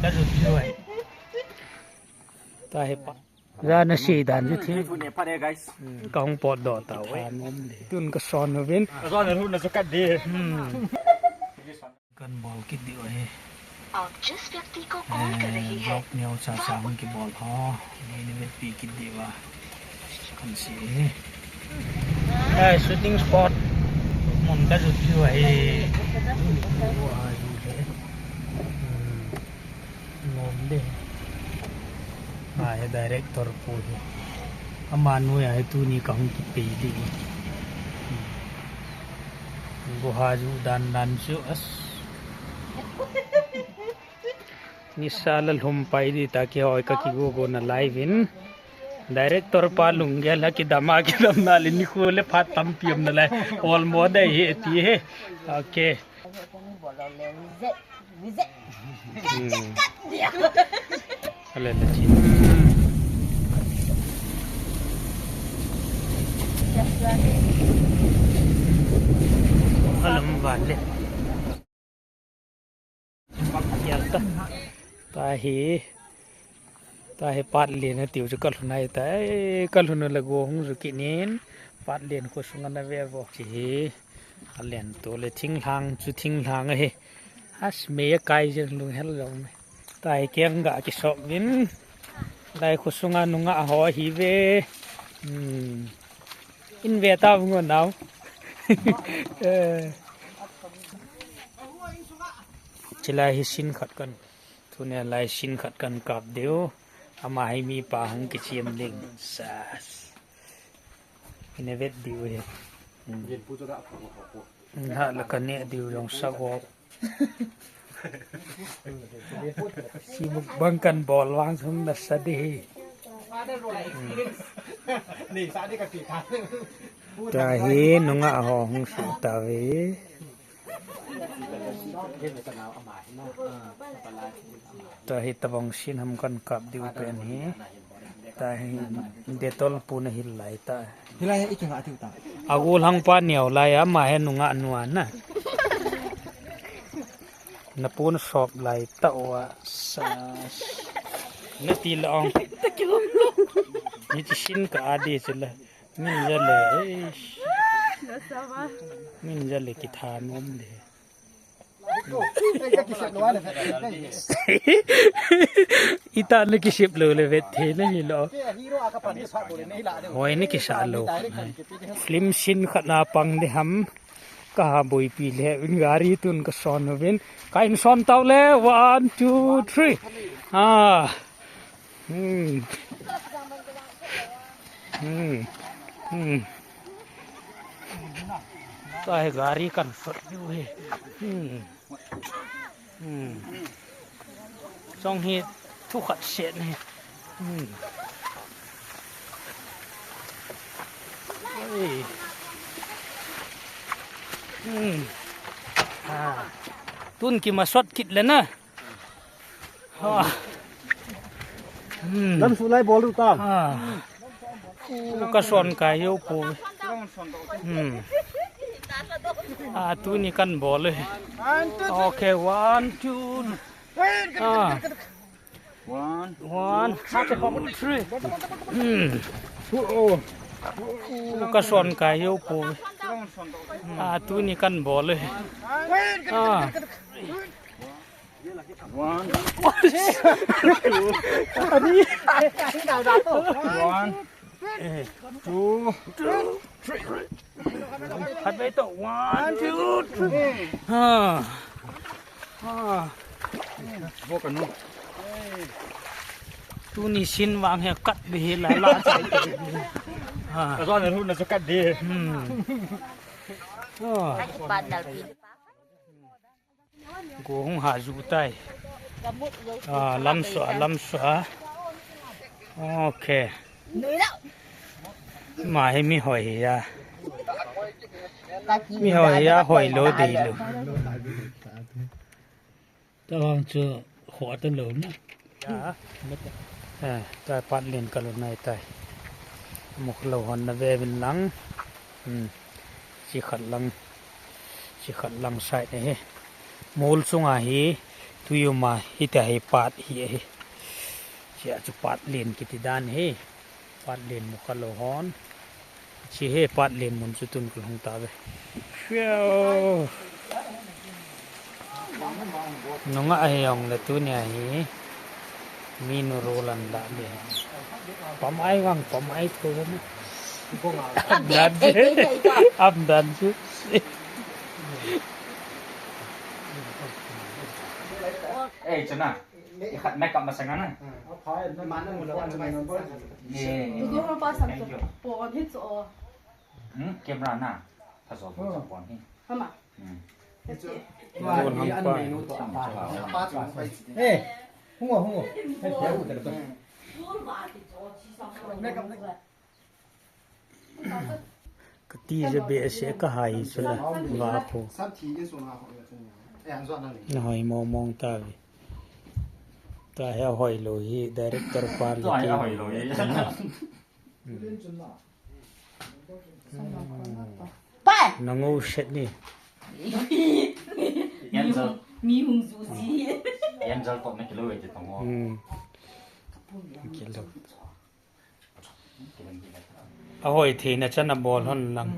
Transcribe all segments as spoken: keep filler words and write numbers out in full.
Ka zut chu ai. Ta he pa. Jana si dan chu thi. Thu ne pha de, guys. Ka hung potdoh tau e. Tun ka son uvin. Ka son uvin na chu ka de. Hmm. Kan bol kit diu ahi. आप जिस व्यक्ति को कॉल कर रहे हैं, vlog neo cha cha hung kibol ho. Ni ni vetpi kit diu a. Kan si hi. Eh, shooting spot. Mun ka zut chu ahi. Wo a zut le. Hmm. Nom de. Ahi director pu hi. Ama noiya hi tuni ka hung kipei di. Guha ju dan dan chu as. Nisa la lhum pai di ta kihoi ka kigo go na live in. Director pa lunggel a kidam a kidam na le nikho le phat tampi um na lai. Ol mo dai hi ti hi. Okay. Hmm. Ale le chin. Alam vale. Yalta. Ta hi. Ta hi pat len a tiu chu ka lhun ai ta. Eh, ka lhun la go hung zu kinin. Pat len kho sunga na ve vo. Chi hi. A len to le thinglhang chu thinglhang ahi. As me a kai jeng lung hel jong. Ta hi keng ga kisok vin. Lai kho sunga nunga ho hi ve. Hmm. In ve ta vung nau. Eh. Chilai hi sin khat kan. Tuni lai sin khat kan kap diu. Ama hi mi pa hung kichiam ding. Sas. Ine vet diu hi. Hmm. Ha la ka ne diu jong sa go. Si mukbang kan bol vang sum na sa di hi. Hmm. Ta hi nunga ho hung su ta ve. Ta hi tabang sin ham kan kap diu pen hi. Ta hi Dettol pu na hil lai ta. Hilai hi ikinga tiu ta. Agu lang pa niau lai ama he nunga nua na. Na pun sop lai ta wa sa. Na ti la ong. Ni ti sin ka adi sila. Min jale, eish. Min jale kitha nom de. Ita na kisip lo le vet the na hi lo. Hoi na kisa lo. Film sin khat na pang de ham. Ka ha boipi le, in gari tun ka son uvin. Ka in son tau le, one, two, three. Ah. Hmm. Hmm. Hmm. Ta hi gari kan sot diu hi. Hmm. Hmm. Chong hi thu khat set ni. Hmm. Oi. Hmm. Ah. Tun kimasot kit le na. Ah. Hmm. Lam su lai bol ta. Ah. Ka son kai yo pu. Hmm. Ah, tuni kan bol e. Okay, one, two. Ah. One. One, two, three. Hmm. Ka son kai yo pu. Ah, tuni kan bol e. Ah. One. One. Two. Khat vei to. One, two, three. Ha. Ha. Bo ka nu. Tuni sin vang he kat bi hi la la chai. Ha. Ka zon ru na chu kat di. Hmm. Ha. Go hung ha ju tai. Ah, lam sua, lam sua. Okay. Ma hi mi hoi hi ya. Mi hoi hi ya, hoi lo dei lo. Ta vang chu ho ta lo na. Ya. Eh, ta pat len ka lo nai tai. Muk lo hon na ve vin lang. Hmm. Chi khat lang. Chi khat lang side hi. Mol chunga hi. Tui uma hiti hi pat hi ahi. Chia chu pat len kiti dan hi. Pat len mu kha lou hon. Chi hi pat len mun chu tun ka hung ta ve. Fiu. Nunga ahi ong le tunia hi. Minu rolan la le. Pam ai vang, pam ai tu na. Am dan chu. Am dan chu. Eh, chana. Ikhat makeup masang na. Eh, eh, eh. Thank you. Hmm, camera na. Thaso bu sa pon hi. Hama. Hmm. Hey, hungo, hungo. Hey, hungo. Kati je be se ka hai sula va ko. Na hoi mong mong ta ve. Ta he hoi lou hi director pa le. Ta he hoi lou hi. Pa! Na ngou set ni. Angel. Mi hung zu zi. Angel to na kilo e te tongo. Hmm. Kilo. A hoi theina chan a bol hon lang.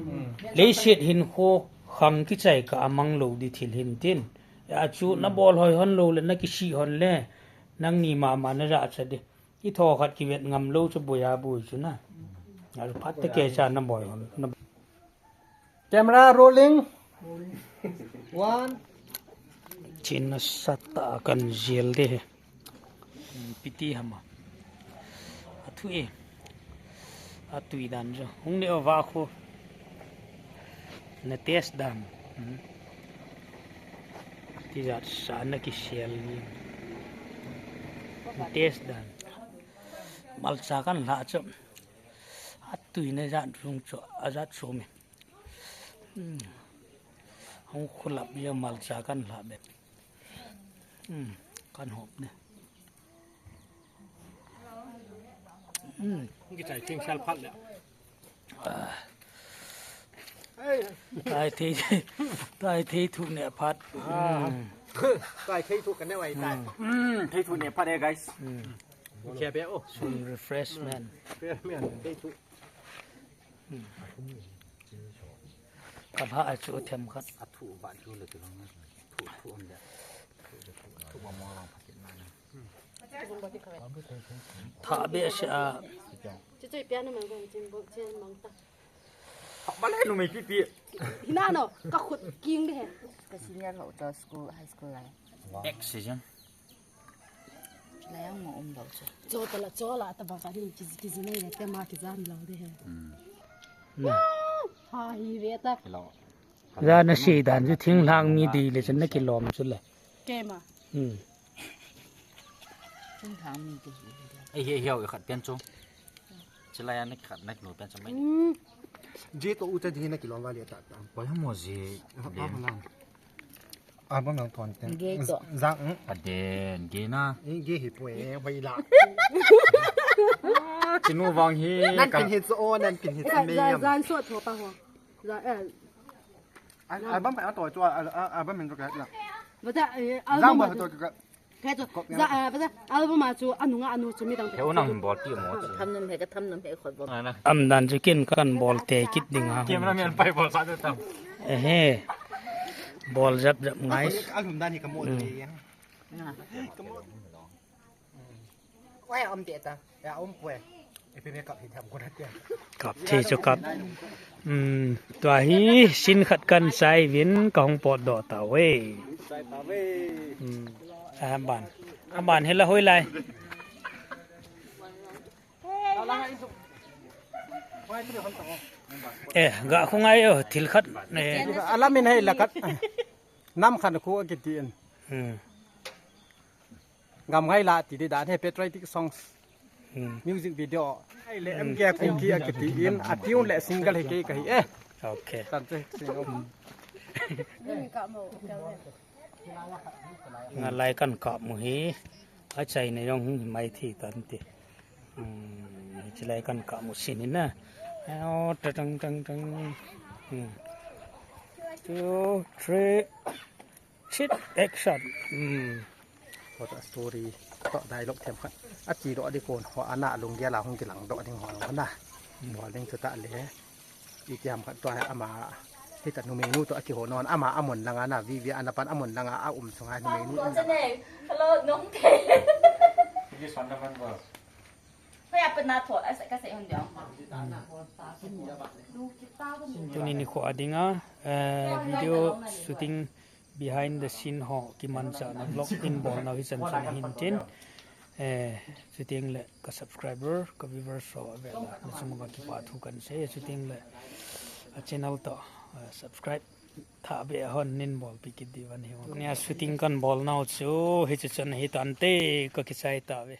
Leiset hin kho khang kichai ka amang lou di thil hin tin. A chu na bol hoi hon lou le na kisi hon le. Nang ni mama na ja cha di. I tho khat kivet ngam lou chu buia bui chu na. Alu phat te ke cha na boi hon. Na camera rolling. One. Chin na sat ta kan jel de. Piti hama. Athu e. Atui dan jo. Hung ne ova khu. Na test dan. Hmm. Tijat sa na kisel ni. Na test dan. Malcha kan la cho. Atui na jat rung cho. Ajat so me. Hmm. Hung khulap ya malcha kan la be. Hmm. Kan hop ne. Hmm. Kichai ting sal phat le. Tai thei, tai thei thu ne phat. Ah. Hmm. Tai thei thu kan ne wai tai. Hmm. Hmm, thei thu ne phat e, guys. Hmm. Kia be o. Some refreshment. Refreshment, thei thu. Hmm. Ka pha a chu them khat. A thu ba chu le chu lang na. Thu, thu om le. Thu ba mo lang pha kit na. Tha be se a. Chichoi piano mang ko chin bo chen mang ta. Ba le nu mai pipi. Hina no, ka khut king de he. Ka senior ho to school, high school lai. Oxygen. Lai ang mo um lo cho. Cho ta la, cho la ta ba ka ni ki ki nei le te ma ki jam lo de he. Hmm. Ha hi ve ta. Hello. Jana si dan chu thinglhang mi di le chun na kilom chu le. Kema. Hmm. Thinglhang mi di. Ei, hi, hi, hi, khat pen chu. Chilai a na khat na kilo pen chu mai. Hmm. Ji to u cha di na kilom va le ta ta. Poi ha mo ji. Ha, ha, ha. Album nang ton ten. Ge to. Jang, hmm. Aden, ge na. Eh, ge hi poi, eh, hoi la. Chinu vang hi. Nan ka kin hi chu o, nan kin hi chu me yam. Jan so tho pa ho. Ja, eh. Al-, album pa to chu, al-, al-, album min to ka la. Bata, eh, jang album ba to ka. Ka to. Ja, eh, bata, album a chu anunga anu chu mi dang. He unang hin bol ti mo chu. Tham nam he ka tham nam he khot bol. Am dan chu kin kan bol te kit ding ha. Camera man pai bol sa ta tam. Eh he. Bol jap jap ngai. Album dan hi ka mo le ya. Ka mo. Oi, om te ta. Ya, om pue. E pe me kap hi tham ko na te. Kap the chu kap. Hmm, tua hi sin khat kan sai vin ka hung pot doh ta ve. Sai ta ve. Hmm. A ban. A ban hi la hoi lai. Eh, ga khu ngai o, thil khat. Eh. Alam in hai la khat. Nam khan khu kiti in. Hmm. Gam ngai la ti di dan he patriotic songs. Hmm. Music video. Hai le M K Kuki a kiti in a tune le single he ke ka hi e. Okay. Tan che sing o. Ni ka mo ka le. Nga lai kan kap mu hi. A chai ne jong hi mai thi tan ti. Hmm, chi lai kan kap mu sin hi na. Oh, ta tang tang tang. Hmm. Two, three. Sit, action. Hmm. Ho to story to dialogue them khat. A chi do di kon ho ana lung gel a hung kilang do ding ho na. Bol ding chu ta le. I tiam khat to ama hita numei nu to a kiho non ama amun langa na vi vi ana pan amun langa a um sunga numei nu. Hello, nong te. Hoya pena tho, asa ka se hon diang. Tuni nikho a dinga, eh, video shooting behind the scene ho kimanchahna vlog in bolna hi chan chan hin tin. Eh, shooting le ka subscriber, ka viewers ho avela, na chung uva kipa thu kan sei, shooting le a channel to, eh, subscribe tha be hon nin bolpi kit diu ahi. Nia shooting kan bolnau chu, hichu chan hi tante ka kichai tave.